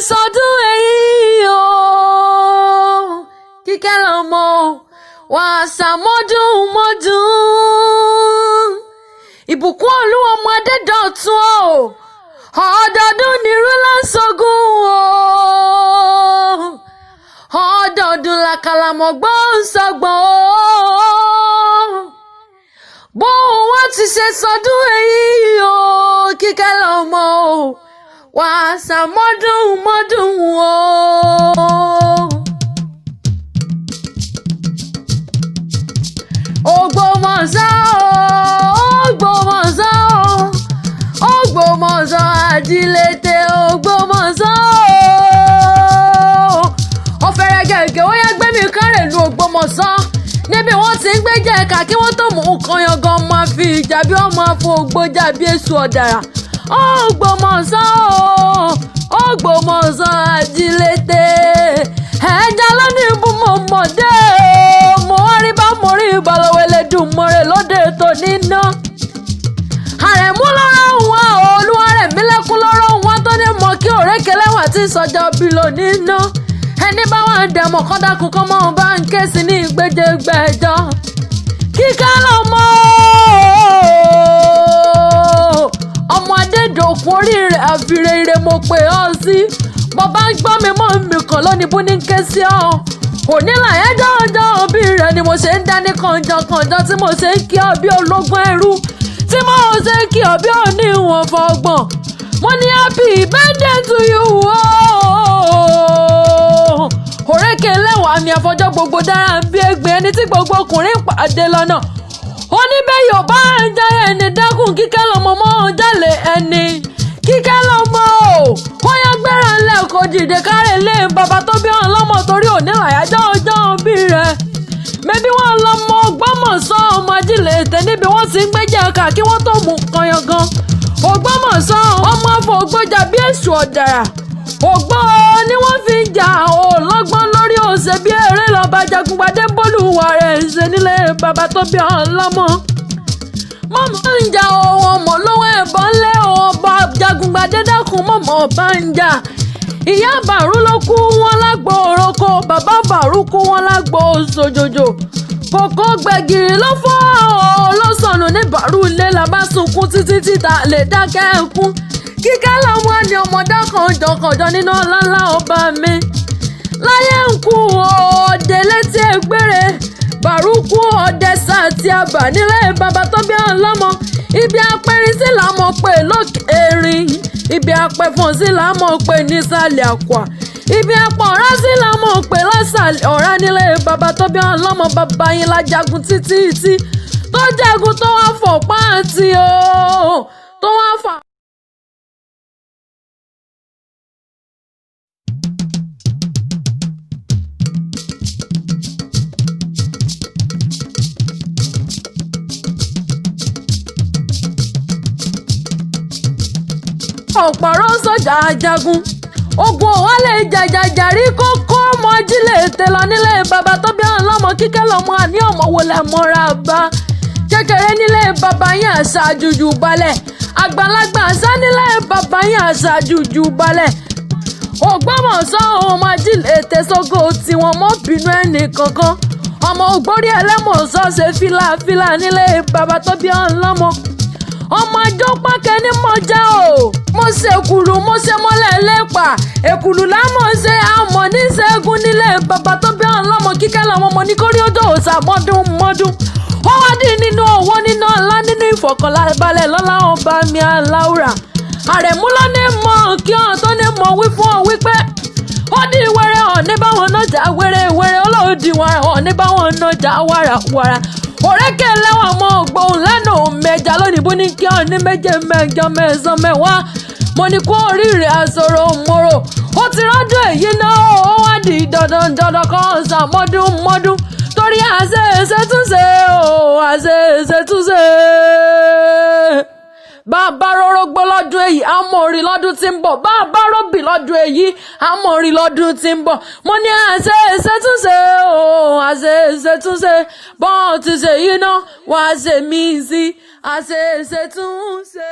Sọdún èyí o, Kíkẹ́ lọ́mọ, wà á ṣàmọ́dún mọ́dún. Ìbùkún Olúwa ọmọ Adédọ̀tun o, ọdọọdún nírú lásọgùn o, ọdọọdún làkàlàmọ̀gbọ́ ń sọgbọ̀n o. Bóun wá ti ṣe sọdún èyí o, Kíkẹ́ lọ́mọ o, wà á ṣàmọ́dún mọ́dún o. Ògbómọ̀ṣọ́ o, Ògbómọ̀ṣọ́ o, Ògbómọ̀ṣọ́ ajílété, Ògbómọ̀ṣọ́ o. Ọ̀fẹ́rẹ́ gẹ̀gẹ̀ ó yá gbé mi kárẹ̀ lu Ògbómọ̀ṣọ́ níbi wọ́n ti ń gbé jẹ̀ka kí wọ́n tó mú nǹkan yangan máa fi ìjà bí wọ́n máa fo ògbójà bí èso ọ̀dàrà. Ògbómọ̀ṣọ́ o, Ògbómọ̀ṣọ́ ajílété, ẹja lónìí bú mo mọ̀ dé o, mo wá rí bá mo rí ìbálòwé lẹ́dùnmọ́rẹ́ lóde tó níná. Àrẹ̀mú lọ́rọ̀ wọn Olúwarẹ̀mí lẹ́kún lọ́rọ̀ wọn tó ní mọ̀ kí òrékelẹ́wà tí sọjọ́ bí lónìí ná. Ẹni bá wà ń dẹ̀mọ̀ kọ́dákun kọ́ mọ́ bá ń ké sí ní gbèjègbèjọ. Kíkẹ́ lọ́mọ ọmọ Adédọ̀kun orí rẹ̀ àfiré ire mo pè ọ́ sí. Mo bá ń gbọ́ mi mọ́ mi kàn lónìí bú ní ké sí ọ. Òní làyájọ́ ọjọ́ òbí rẹ̀ ni mo ṣe ń dání kànjọ tí mo ṣe ń kí ọ bí ológun ẹrú, tí mo ṣe ń kí ọ bí òní ìwọ̀n fọgbọ̀n. Mo ní happy birthday to you ooo. Òrékè lẹ́wàá mi àfọjọ́ gbogbo dára bí ẹgbẹ́ ẹni tí gbogbo ọkùnrin pàdé lọ́nà. Oníbẹ̀ yóò bá ń jẹ́ ẹni dákun, Kíkẹ́ lọ́mọ mọ́ ń jalè ẹni. Kíkẹ́ lọ́mọ o, ó yá gbéra ńlẹ̀ kò dìde kárẹ̀ lé bàbá tó bí ọ̀n lọ́mọ torí òní làyájọ́ ọjọ́ òbí rẹ̀. Mẹ́bí wọ́n lọ́mọ Ògbómọ̀ṣọ́ ọmọ ajílẹ̀ ètè níbi wọ́n ti ń gbéjẹ́ ọkà kí wọ́n tó mú kanyangan. Ògbómọ̀ṣọ́ ọmọ afọ ògbójà bí èṣù ọ̀dàrà. Ògbó ni wọ́n fi ń jà ọlọ́gbọ́n lórí òṣè bí eré lọ́ba jagunpadé bólúwa rẹ̀ ń ṣe nílé bàbá tó bí ọ̀n lọ́mọ. Mọ̀mọ́ ń jà ohun ọmọ lọ́wọ́ ẹ̀bọ̀n lé ọba jagunpadé dákun mọ̀mọ́ bá ń jà. Ìyá bàrú ló kú wọn lágbo òroko, bàbá bàrú kú wọn lágbo sòjòjò. Kòkó gbẹ̀gìrì ló fọ́ ọ ló sọnù ní bàrú ilé la bá sunkún títí títa lè dákẹ́ ẹkún. Kíkẹ́ lọ́mọ ni ọmọdé kànjọkànjọ nínú ọláńlá ọba mi. Láyé ń kú òde létí ẹgbẹ́rẹ́, bàrú kú ọdẹ sàtì àbà nílé bàbá tó bí ọ̀n lọ́mọ. Ibi apẹ̀rin sí là mọ̀ pé lókè erin, ibi apẹ̀fọ̀n sí là mọ̀ pé nísàlẹ̀ àkwà, ibi apọ̀ ọ̀rá sí là mọ̀ pé lásàlẹ̀ ọ̀rá nílé bàbá tó bí ọ̀n lọ́mọ. Bàbá yín lájagun títí tí tó jagun tó wá fọ̀ páàtì o, tó wá fà. Ọ̀pọ̀rọ̀ sọ̀jà ajagun ogun òwá lè jàjàjàrí kókó ọmọ ajílẹ̀ ètè lọ nílé bàbá tó bí ọ̀n lọ́mọ. Kíkẹ́ lọ́mọ àní ọmọ wo lẹ mọ́ra bá kékeré nílé bàbá yín àṣà jùjù balẹ̀, àgbàlagbà àṣà nílé bàbá yín àṣà jùjù balẹ̀. Ògbómọ̀ṣọ́ ọmọ ajílẹ̀ ètè sógo tiwọn mọ́ bínú ẹnì kankan. Ọmọ ògbórí ẹlẹ́mọ̀ọ́sọ́ ṣe fílàfílà nílé bàbá tó bí ọ̀n lọ́mọ. Ọmọ àjọ pákẹ́ ní mo jẹ́ o, mo ṣe èkùlù mo ṣe mọ́lẹ̀ lẹ́pà èkùlù lámọ̀ ṣe àmọ̀ níṣẹ́gun nílé bàbá tó bí ọ̀n lọ́mọ. Kíkẹ́ lọ́mọ mo ní kórí odò òòṣà mọ́dún mọ́dún. Ó wá dín nínú owó nínú ọlá nínú ìfọ̀kànbalẹ̀ lọ́lá ọba mi aláwùrà. Àrẹ̀mú ló ní mọ̀ kí ọ̀n tó ní mọ̀ wí fún ọ wípé ó dín wẹ́rẹ́ hàn ní báwọn náà jà wẹ́rẹ́ wẹ́rẹ́, olóòdì wàrà hàn ní báwọn náà jà wàràwàrà. Òrékè lẹ́wọ̀n mọ́ ògbóhùn lẹ́nu mẹ́ja lónìí bú ní kí ọ̀ ní méje mẹ́jọ mẹ́sàn mẹ́wàá. Mo ní kó oríire àsọ̀rọ̀ mọ́rọ̀ ó ti rọ́dún èyí náà, ó wá di dandan dandan kan ṣàn mọ́dún mọ́dún torí àṣẹ ṣe túnṣe o, àṣẹ ṣe túnṣe. Bàbá rọrọgbó lọ́dún èyí àmọ́ rí lọ́dún tí ń bọ̀, bàbá rọ́bì lọ́dún èyí àmọ́ rí lọ́dún tí ń bọ̀. Mo ní àṣẹ ṣe túnṣe o, àṣẹ ṣe túnṣe, bọ́ọ̀ ti ṣe yìí náà wàá ṣe mí sí àṣẹ ṣe túnṣe.